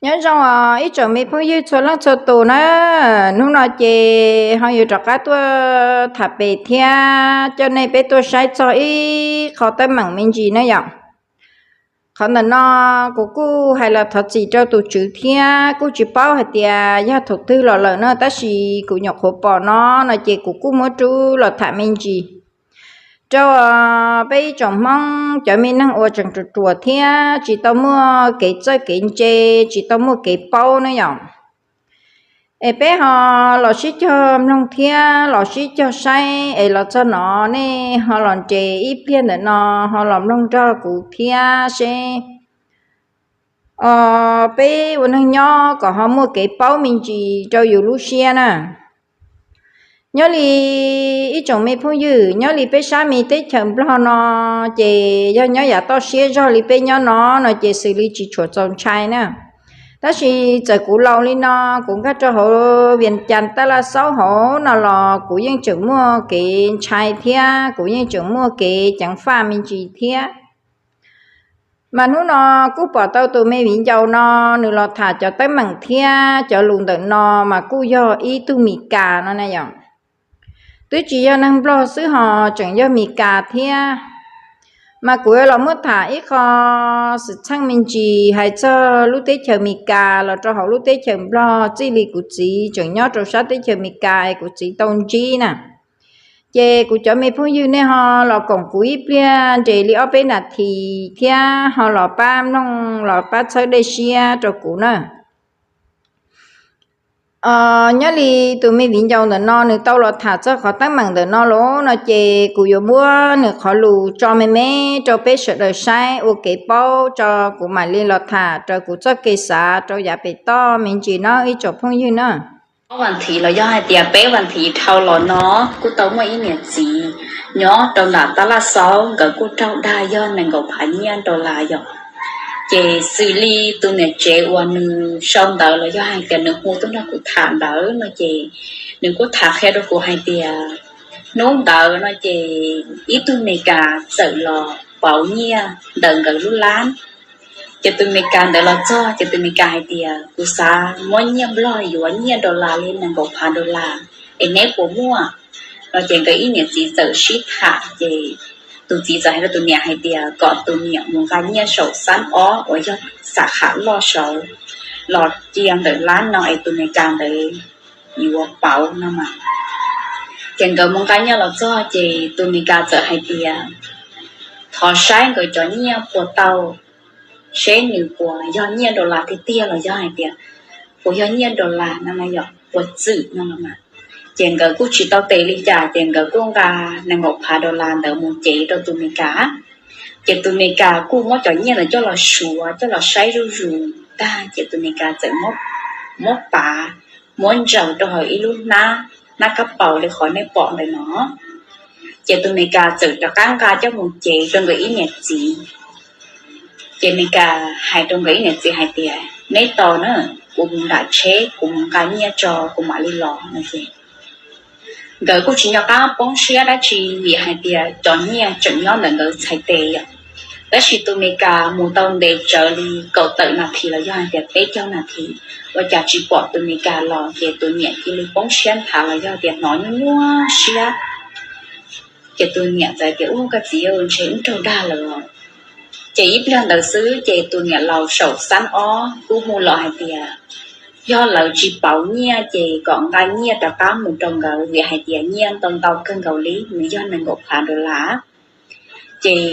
Nyob zoo os ib tsoom me phooj ywg txhua leej txhua tus na, hnub no ces ho yuav rov qab tuaj tham pem thiab coj nej peb tuaj saib txog ib qho teeb meem me ntsis na yom. Qhov ntawm no kuv kuj hais los thov txim rau tus tswv thiab kuj tsis paub hais tias yog thaum twg los lawm no, tab sis kuv nyuam qhuav pom no no ces kuv kuj muab rub los tham me ntsis rau peb ib tsoom Hmoob cov me neeg uas tseem ruam ruam thiab tsis tau muaj kev txawj kev ntse, tsis tau muaj kev paub na yom. Es peb ho los sib cog mloog thiab los sib cog saib es los txog no nej ho los nres ib pliag ntawm no ho los mloog nrog kuv thiab seb peb ua neeg nyob kom ho muaj kev paub me ntsis rau yus lub siab na. Nyob li ib tsoom me phooj ywg, nyob li peb sab me teb chaws Nplog no ces yog nyob yav toj siab zog li peb nyob no no ces xws li tsis tshua txaus ntshai na. Tab sis txawm kuv laus li no, kuv nkag rau hauv Vias Cas taj laj xaub hauv no los kuv yeej tseem muaj kev ntshai thiab kuv yeej tseem muaj kev ceev faj me ntsis thiab. Mas hnub no kuj pom tau tus me viv ncaus no nws los tham cov teeb meem thiab cov lus ntawm no mas kuj yog ib tug Mes Kas no na yom. Twb tsis yog neeg Nplog xwb ho tseem yog Mes Kas thiab. Mas kuv yuav los muab tham ib qho xwm txheej me ntsis hais txog lub teb chaws Mes Kas los rau hauv lub teb chaws Nplog txij li kuv txiv tseem nyob rau sab teb chaws Mes Kas es kuv txiv tau ntsib na. Ces kuv cov me phooj ywg nej ho los koom kuv ib pliag nres li ob peb nas this thiab ho los pab mloog los pab txhawb dej siab rau kuv na. Nyob li tus me viv ncaus ntawm no nws tau los tham txog qhov teeb meem ntawm no los no ces kuv yuav muab nws qhov lus tso me me rau peb sawv daws saib ua kev paub tso kuv mam li los tham raws kuv txoj kev xav rau yav pem toj me ntsis no ib tsoom phooj ywg na. Ob vas thiv los yog hais tias peb vas thiv dhau los no kuj tau muaj ib niam txiv nyob rau nram tab laj xaub, nkawd kuj raug dag yog nees nkaum phav nyiaj dollar yom. Ces xws li tus niam tsev uas nws sau ntawv los yog hais tias nws hu tuaj nrog kuv tham ntawd no ces nws kuj tham qhia rau kuv hais tias hnub ntawd no ces ib tug Mes Kas txawm los pauv nyiaj ntawm nkawd lub lab. Ces tus Mes Kas ntawd los txog ces tus Mes Kas hais tias kuv xav muab nyiaj Nplog yuav nyiaj dollar li nees nkaum phav dollar es neb puas muaj? No ces nkawd ib niam txiv txawm sib tham ces tus txiv txawm hais rau tus niam hais tias kom tus niam mus nqa nyiaj saum xab ob uas yog xab kham loj saud los cia ntawm lab no es tus Mes Kas ntawd yuav pauv no mas. Ces nkawd mus nqa nyiaj los txog ces tus Mes Kas txawm hais tias thov saib nkawd cov nyiaj puas tau, seb nws puas yog nyiaj dollar tiag tiag los yog hais tias puas yog nyiaj dollar no mas yom, puas txwm no los mas. Ces nkawd kuj tsis tau tes li cas ces nkawd kuj nqa nees nkaum phav dollar ntawd mus cev rau tus Mes Kas. Ces tus Mes Kas kuj muab cov nyiaj ntawd coj los suav coj los saib zuj zus tag ces tus Mes Kas txawm muab pav, muab ntsaws rau hauv ib lub hnab, hnab kab paus li qhov nej pom ntawm no. Ces tus Mes Kas txawm rov qab nqa coj mus cev rau nkawd ib niam txiv. Ces Mes Kas hais rau nkawd ib niam txiv hais tias neb tos na, kuv mus nram tsheb kuv mus nqa nyiaj tso kuv mam li los no ces nkawd kuj tsis nco qab poob siab dab tsi vim hais tias cov nyiaj tseem nyob ntawm nkawd txhais tes yom. Tab sis tus Mes Kas mus tau ntev tsawv li kaum tawm nas this los yog hais tias peb caug nas this, ua cas tsis pom tus Mes Kas los ces tus niam cia li poob siab nthav los yog tias hnov nyuaj nyuaj siab. Ces tus niam txawm tias ub koj txiv, ntshe wb raug dag lawm. Ces ib pliag ntawd xwb ces tus niam laus saum xab ob kuj hu los hais tias yog lawv tsis pauv nyiaj ces kom nqa nyiaj rov qab mus rau nkawd vim hais tias nyiaj ntau ntau kawg nkaus li, nws yog nees nkaum phav dollar. Ces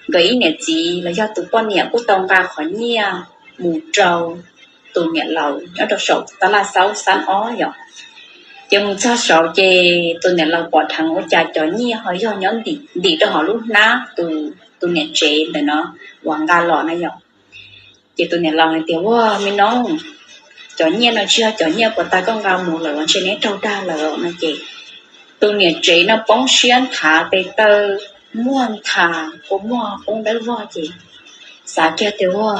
nkawd ib niam txiv los yog tus poj niam kuj tau nqa qhov nyiaj mus rau tus niam laus nyob rau saum tab laj xaub xab ob yom. Ces mus txog saud ces tus niam laus pom dheev ua cas cov nyiaj ho yog nyob ntim rau hauv lub hnab tus niam tsev ntawm no uas nqa los na yom. Ces tus niam laus hais tias ua me noob, cov nyiaj no tsis yog cov nyiaj puas tas koj nqa mus lawm, ntshe neb raug dag lawm no ces tus niam tsev no poob siab nthav tes taw muag nthav kua muag poob dawb vog ces xav kiag tias ua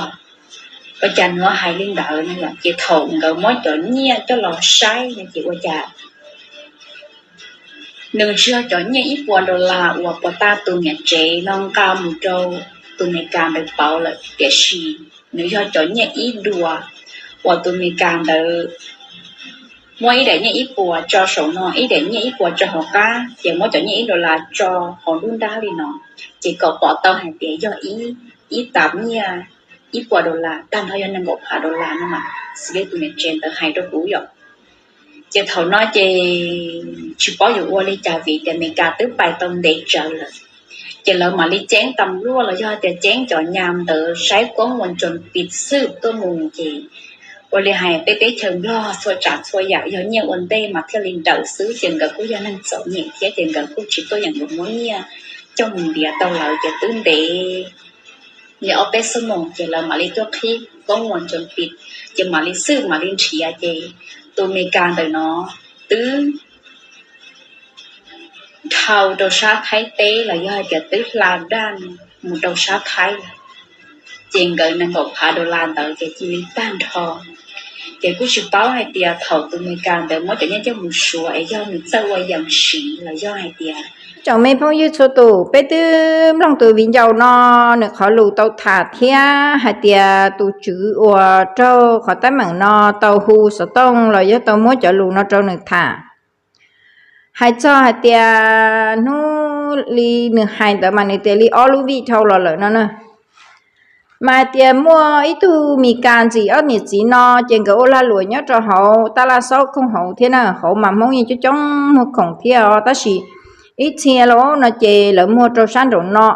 ua cas nws hais li ntawd no yom. Ces thaum nkawd muab cov nyiaj coj los saib no ces ua cas nws tsis yog cov nyiaj ib puas dollar uas puas tas tus niam tsev no nqa mus rau tus Mes Kas ntawd pauv lawm, tiam sis nws yog cov nyiaj ib dua uas tus Amelikas ntawd muab ib daim nyiaj ib puas tso saum no, ib daim nyiaj ib puas tso hauv qab, ces muab cov nyiaj ib dollar tso hauv nruab nrab li no, ces kom pom tau hais tias yog ib, ib tab nyiaj ib puas dollar, tag nrho yog nees nkaum phav dollar no mas. Xws li tus niam tsev ntawd hais rau kuv yom. Ces thaum no ces tsis paub yuav ua li cas vim tias Amelikas twb pais tau ntev tsawv lawm. Ces lawv mam li ceeb tas luaj los yog tias ceeb cov nyam ntawd saib koob ua ntsoos pis xwb tuaj mus ces ua li hais peb teb chaws Nplog txhua tsav txhua yam yog nyiaj ua ntej mas thiaj li nrawm xwb, ces nkawd kuj yog neeg txom nyem thiab ces nkawd kuj tsis tuaj yeem yuav muab nyiaj coj mus ntiav tau lawv ces twb ntev li ob peb xuab moos ces lawv mam li tuaj qhib koob ua ntsoos pis, ces mam li xwb mam li nrhiav ces tus Amelikas ntawm no twb dhau rau sab Thaib teb los yog hais tias twb hla daj mus rau sab Thaib lawm. Ces nkawd nees nkaum phav dollar ntawd ces cia li tag nrho. Ces kuj tsis paub hais tias thaum tus Amelikas ntawd muab cov nyiaj coj mus suav es yog nws txawj ua yees siv los yog hais tias. Tsoom me phooj ywg txhua tus, peb twb mloog tus viv ncaus no nws qhov lus tau tham thiab hais tias tus tswv uas raug qhov teeb meem no tau hu xov tooj los yog tau muab cov lus no rau nws tham. Hais txog hais tias hnub li nws hais ntawd mas nws tias li ob lub vij dhau los lawm no na. Mas hais tias muaj ib tug Mis Kas ntxim ob niam txiv no ces nkawd ua lag luam nyob rau hauv tab laj xaub khooj hauv thiab na, hauv mas Hmoob yeej coob coob muag khoom thiab os, tab sis ib txhia los no ces lawv muag rau sab nraum no.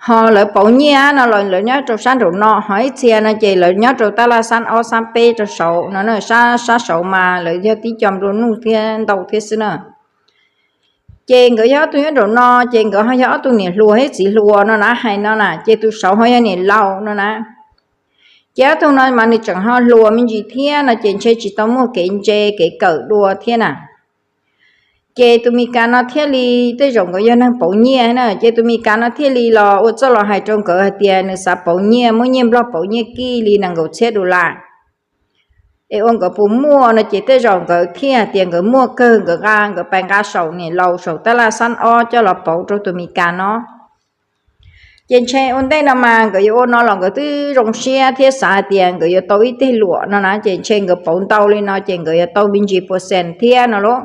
Ho lawv pauv nyiaj no los lawv nyob rau sab nraum no, ho ib txhia no ces lawv nyob rau tab laj xab ob xab peb rau saud no, sab saud mas lawv yog tib co nplua nuj thiab ntau thiab xwb na. Ces nkawd yog ob tug nyob nraum no, ces nkawd ho yog ob tug niam hluas thiab txiv hluas no na, hais no na, ces tus saud ho yog niam laus no na. Ces ob tug no mas nws tseem ho hluas me ntsis thiab no ces ntshe tsis tau muaj kev ntse kev kawm dua thiab na. Ces tus Mis Kas no thiaj li, tej zaum nkawd yog neeg pauv nyiaj na, ces tus Mis Kas no thiaj li los ua txuj los hais rau nkawd hais tias nws xav pauv nyiaj, muab nyiaj Nplog pauv nyiaj kij li nees nkaum txhiab dollar es ua nkawd puas muaj no, ces tej zaum nkawd thiaj tias nkawd muaj kawg, nkawd nqa, nkawd pais nqa saum niam laus saum tab laj xab ob coj los pauv rau tus Mis Kas no. Ces ntshe ua ntej no mas nkawd yuav ua no los nkawd twb zoo siab thiab xav hais tias nkawd yuav tau ib teg luam no na, ces ntshe nkawd pauv ntau li no ces nkawd yuav tau me ntsis puas xees thiab no lauj.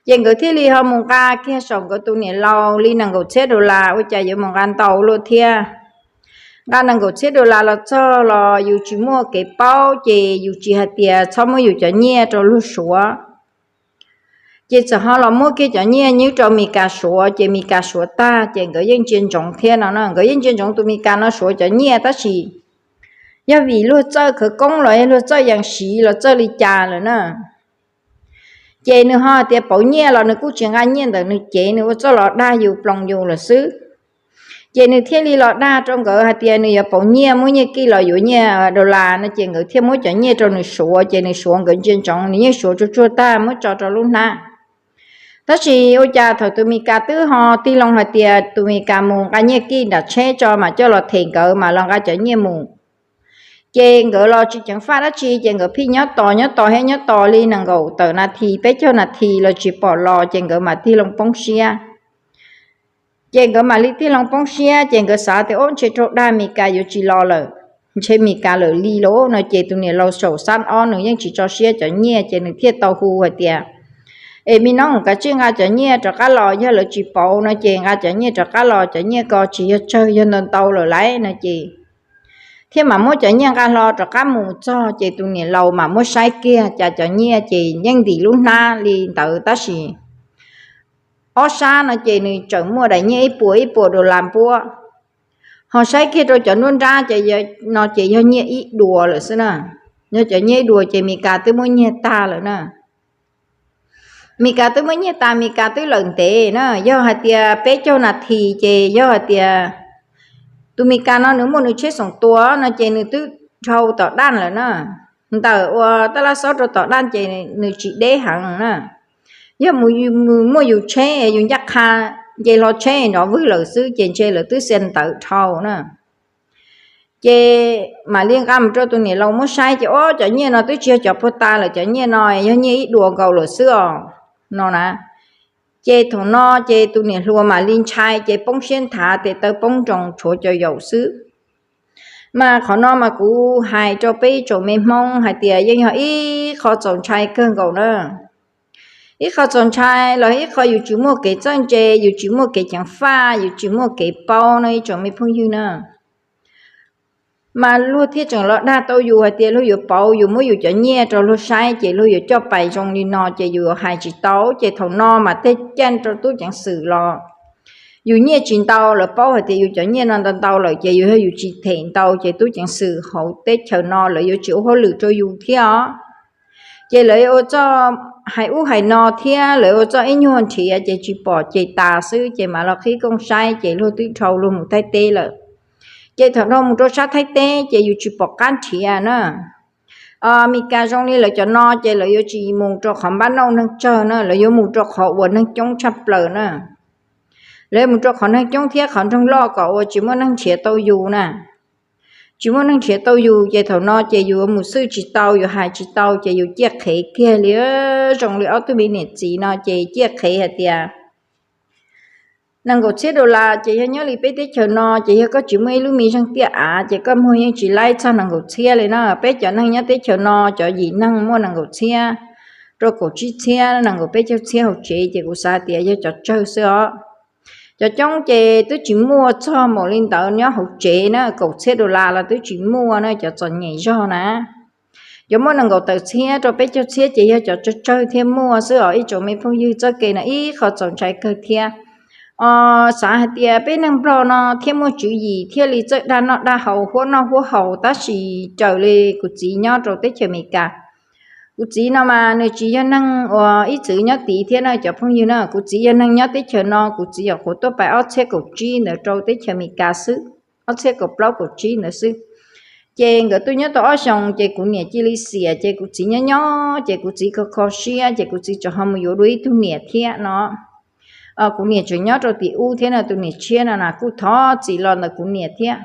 Ces nkawd thiaj li ho mus nqa kiag saum nkawd tus niam laus li nees nkaum txhiab dollar, ua cas yuav mus nqa ntau luaj thiab. Nqa nees nkaum txhiab dollar los txog los yus tsis muaj kev paub ces yus tsis hais tias txhob muab yus cov nyiaj rau luag suav. Ces txawm ho los muab kiag cov nyiaj nyob rau Mis Kas suav, ces Mis Kas suav tag ces nkawd yeej ntsia ntsoov thiab no na, nkawd yeej ntsia ntsoov tus Mis Kas no suav cov nyiaj tab sis yog vim luag txawj khawv koob los yog luag txawj yees siv los txawj li cas lawm na. Ces nws ho tias pauv nyiaj los nws kuj tsis nqa nyiaj ntawm nws cev, nws ua txuj los dag yus ploos yus lawm xwb. Ces nws thiaj li los dag rau nkawd hais tias nws yuav pauv nyiaj, muab nyiaj kij los yuav nyiaj dollar no, ces nkawd thiaj muab cov nyiaj rau nws suav, ces nws suav nkawd ntsia ntsoov, nws yeej suav tsuag tsuag tag muab tso rau lub hnab. Tab sis ua cas thaum tus Mis Kas twb ho tig loo hais tias tus Mis Kas mus nqa nyiaj kij nram tsheb tso mas coj los them nkawd mas los nqa cov nyiaj mus. Ces nkawd los tsis ceev faj dab tsi, ces nkawd phij nyob tos nyob tos thiab nyob tos li nees nkaum tawm nas this peb caug nas this los tsis pom los, ces nkawd mam tig loo poob siab. Ces nkawd mam li tig loo poob siab, ces nkawd xav tias, Ob, ntshe raug dag, Mis Kas yuav tsis los lawm, ntshe Mis Kas lawm li lauj no. Ces tus niam laus saum xab ob nws yeej tsis tso siab cov nyiaj, ces nws thiaj tau hu hais tias, Es me noob, kav tsij nqa cov nyiaj rov qab los, yog lawv tsis pauv no ces nqa cov nyiaj rov qab los, cov nyiaj ko tsis yog tsawg, yog ntau ntau lawm lauj no. Ces thiaj mam muab cov nyiaj nqa hlo rov qab mus txog, ces tus niam laus mam muab saib kiag cas cov nyiaj ces yeej ntim lub hnab li ntawd, tab sis ob sab no ces nws tseem muaj daim nyiaj ib puas ib puas dollar npuab. Ho saib kiag rau cov nruab nrab ces no ces yog nyiaj ib duas lawm xwb na. Yog cov nyiaj ib duas ces Mis Kas twb muab nyiag tag lawm na. Mis Kas twb muab nyiag tas, Mis Kas twb lawm ntev na. Yog hais tias peb caug nas this ces yog hais tias tus Mis Kas no nws muaj nws tsheb xoom tua no ces nws twb dhau tom daj lawm na. Ntawm uas tab laj xob rau tom daj ces nws tsis deb heev na. Yog mus muaj yus tsheb, yus ncaj qha nce hlo tsheb nrov vwg lawm xwb ces ntshe lawv twb xia ntawv dhau na. Ces mam li nqa mus rau tus niam laus muab saib ces, Ob, cov nyiaj no twb tsis yog cov puag ta lawm, cov nyiaj no yog nyiaj ib duas nkaus lawm xwb os no na. Ces thaum no ces tus niam hluas mam li ntshai ces poob siab nthav tes taw poob nroos tshuav cov yaum xwb. Mas qhov no mas kuv hais rau peb tsoom me Hmoob hais tias yeej yog ib qho txaus ntshai kawg nkaus na. Ib qho txaus ntshai los ib qho yus tsis muaj kev txawj ntse, yus tsis muaj kev ceev faj, yus tsis muaj kev paub no ib tsoom me phooj ywg na. Mas luag thiaj tseem los dag tau yus hais tias luag yuav pauv, yus muab yus cov nyiaj rau luag saib ces luag yuav coj pais zoo li no ces yus hais tsis tau. Ces thaum no mas tej caj rau tub ceev xwm los yus nyiaj tsis ntau, lawv paub hais tias yus cov nyiaj no ntau ntau lawm ces yus yog yus tsis them ntau ces tub ceev xwm hauv teb chaws no lawv yuav tsis ua hauj lwm rau yus thiab os. Ces lawv ua txoj hais ub hais no thiab lawv ua txoj ib nyuag nrhiav ces tsis pom ces tas xwb ces mam los qhib kooj saib ces luag twb dhau luag mus Thaib teb lawm. Ces thaum dhau mus rau sab Thaib teb ces yus tsis pom qab nrhiav na. Meskas zoo li lawv cov no ces lawv yuav tsis mus rau qhov npab nauj neeg tsawg na, lawv yuav mus rau qhov uas neeg coob tshaj plaws na. Lawv yuav mus rau qhov neeg coob thiab qhov nroog loj kom ua tsis muaj neeg nrhiav tau yus na. Tsis muaj neeg nrhiav tau yus ces thaum no ces yus mus xwb tsis tau, yus hais tsis tau ces yus ciaj qhev kiag li. Zoo li ob tug me niam txiv no ces ciaj qhev hais tias nees nkaum txhiab dollar ces yog nyob li peb teb chaws no ces yog koj tsis muaj ib lub me zeeg tiaj av ces koj muag yeej tsis laib txog nees nkaum txhiab li na. Peb cov neeg nyob teb chaws no cov yim neeg muaj nees nkaum txhiab rau kaum tsib txhiab, nees nkaum peb caug txhiab hauv tsev ces kuv xav tias yog cov tsawg xwb os. Cov coob ces twb tsis muaj txog npaum li ntawd nyob hauv tsev na, kaum txhiab dollar los twb tsis muaj na cov txom nyem zog na. Cov muaj nees nkaum tawm txhiab rau peb caug txhiab ces yog cov tsawg tsawg thiaj muaj xwb os ib tsoom me phooj ywg. Txoj kev no ib qho txaus ntshai kawg thiab. Xav hais tias peb neeg Nplog no thiaj muaj tswv yim thiaj li txawj dag noj dag haus, huab noj huab haus, tab sis raws li kuv txiv nyob rau teb chaws Amelikas, kuv txiv no mas nws tsis yog neeg uas ib txwm nyob tid thiab na cov phooj ywg na. Kuv txiv yog neeg nyob teb chaws no, kuv txiv nyuam qhuav tuaj pais ob txhiab kaum tsib ntawd rau teb chaws Amelikas xwb, ob txhiab kaum plaub kaum tsib ntawd xwb. Ces nkawd tuaj nyob tau ob xyoos ces kuv niam cia li xiam ces kuv txiv nyob nyob ces kuv txiv kho kho siab ces kuv txiv tseem ho mus yuav dua ib tug niam thiab no. Kuv niam tseem nyob rau tim ub thiab no, tus niam tshiab no na kuj thov txim los ntawm kuv niam thiab.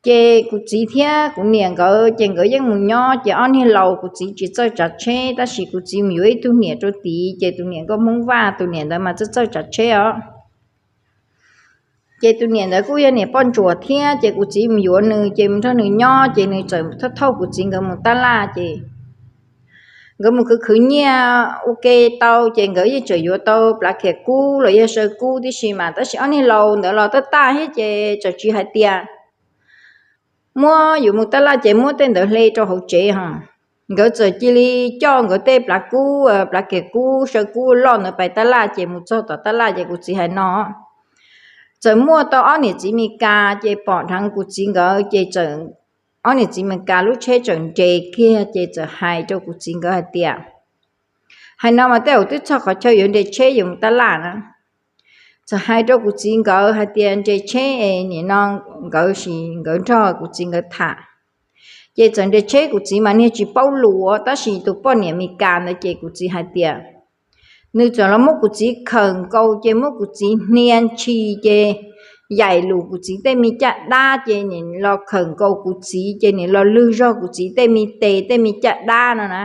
Ces kuv txiv thiab kuv niam nkawd ces nkawd yeej mus nyob ces ob niag laus kuv txiv tsis txawj tsav tsheb tab sis kuv txiv mus yuav ib tug niam rau tid ces tus niam nkauj Hmoob Vaj, tus niam ntawd mas txawj txawj tsav tsheb os. Ces tus niam ntawd kuj yog niam poj ntsuam thiab ces kuv txiv mus yuav nws ces mus nrog nws nyob ces nws txawm thauj thauj kuv txiv nkawd mus tab laj ces nkawd mus khwv khwv nyiaj ua ke tau ces nkawd yeej tseem yuav tau plav khiav kub los yog saw kub tib si mas, tab sis ob niag laus ntawd los tab taj thiab ces txawm tsis hais tias muab yuav mus tab laj ces muab tej ntawd hle rau hauv tsev ho. Nkawd txawm cia li coj nkawd tej plav kub, plav khiav kub, saw kub loj ntawd pais tab laj ces mus txog tom tab laj ces kuv txiv hais no, txawm muaj tau ob niam txiv Meskas ces pom dheev kuv txiv nkawd ces txawm ob niam txiv Meskas lub tsheb txawm nres kiag ces txawm hais rau kuv txiv nkawd hais tias, hais no mas tej zaum twb txog qhov chaw yuav nres tsheb yuav mus tab laj na. Txawm hais rau kuv txiv nkawd hais tias nres tsheb es nim no nkawd sis nkawd nrog kuv txiv nkawd tham. Ces txawm nres tsheb kuv txiv mas niag tsis paub lus tab sis tus poj niam Meskas ntawd ces kuv txiv hais tias nws txawm los muab kuv txiv khawm nkaus ces muab kuv txiv hnia ntshis ces yaim lus kuv txiv tej me caj dab ces nim los khawm nkaus kuv txiv ces nim los lwg zog kuv txiv tej me tes tej me caj dab no na.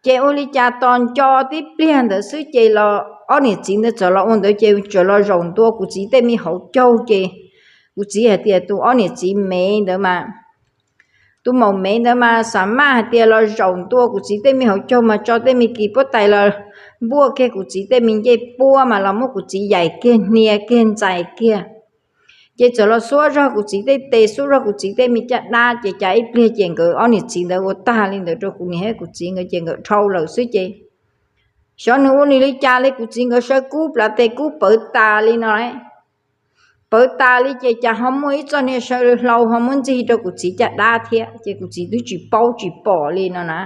Ces ua li cas tos nco tib pliag ntawd xwb ces los ob niam txiv ntawd txawm los ua ntawd ces txawm los zaum ntua kuv txiv tej me hauv caug ces kuv txiv hais tias tus ob niam txiv Mev ntawd mas, tus maum Mev ntawd mas xa maj hais tias los zaum ntua kuv txiv tej me hauv caug mas tso tej me kis puab tais los npuaj kiag kuv txiv tej me ncej puab mas los muab kuv txiv yaim kiag hnia kiag ntxais kiag. Ces txawm los xuab zog kuv txiv tej tes xuab zog kuv txiv tej me caj dab ces cas ib pliag ces nkawd ob niam txiv ntawd ua tag li ntawd rau kuv niam thiab kuv txiv nkawd ces nkawd dhau lawm xwb ces xyov nws ua nws li cas li kuv txiv nkawd saw kub plav tes kub pawv tas li no. Pawv tas li ces cas ho muaj ib txoj niag saw hlau ho muab ntxig rau kuv txiv caj dab thiab ces kuv txiv twb tsis paub tsis pom li no na.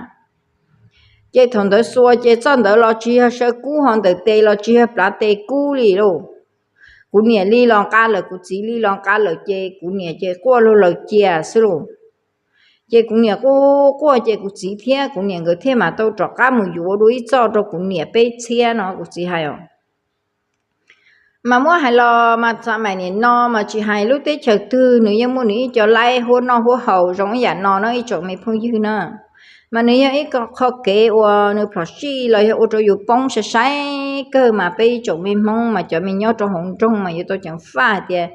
Ces thaum ntawd xuas ces txoj ntawd los tsis yog saw kub ho ntawm tes los tsis yog plav tes kub li lauj. Kuv niam li los nqa lawm kuv txiv li los nqa lawm ces kuv niam ces quaj luag lawm cia xwb lauj. Ces kuv niam quaj quaj ces kuv txiv thiab kuv niam nkawd thiaj mam tau rov qab mus yuav dua ib txoj rau kuv niam peb txhiab no kuv txiv hais os. Mas muab hais los mas txam maim nim no mas tsis hais lub teb chaws twg nws yeej muaj nws ib co laib huab noj huab haus zoo ib yam no no ib tsoom me phooj ywg na. Mas nws yog ib qho kev uas nws phom sij los yog ua rau yus poob sai sai kawg mas peb ib tsoom me Hmoob mas cov me nyob rau hauv nroog mas yuav tau ceev faj hais tias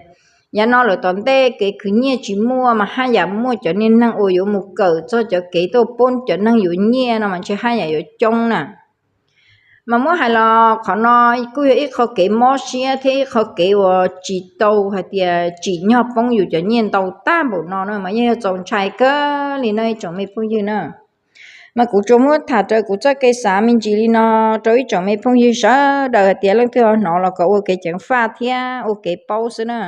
Yav no lawm tom ntej kev khwv nyiaj tsis muaj mas haj yam muaj cov niag neeg uas yuav mus kawm txog cov kev tuaj pub cov neeg yuav nyiaj no mas ntshe haj yam yuav coob na. Mas muab hais los qhov no kuj yog ib qho kev mob siab thiab ib qho kev uas tsis tau hais tias tsim nyog poob yus cov nyiaj ntau tag npaum no na mas yeej yog txaus ntshai kawg li no ib tsoom me phooj ywg na. Mas kuv tsuas muab tham raws kuv txoj kev xav me ntsis li no rau ib tsoom me phooj ywg sawv daws hais tias leej twg ho hnov los kom ua kev ceev faj thiab ua kev paub xwb na.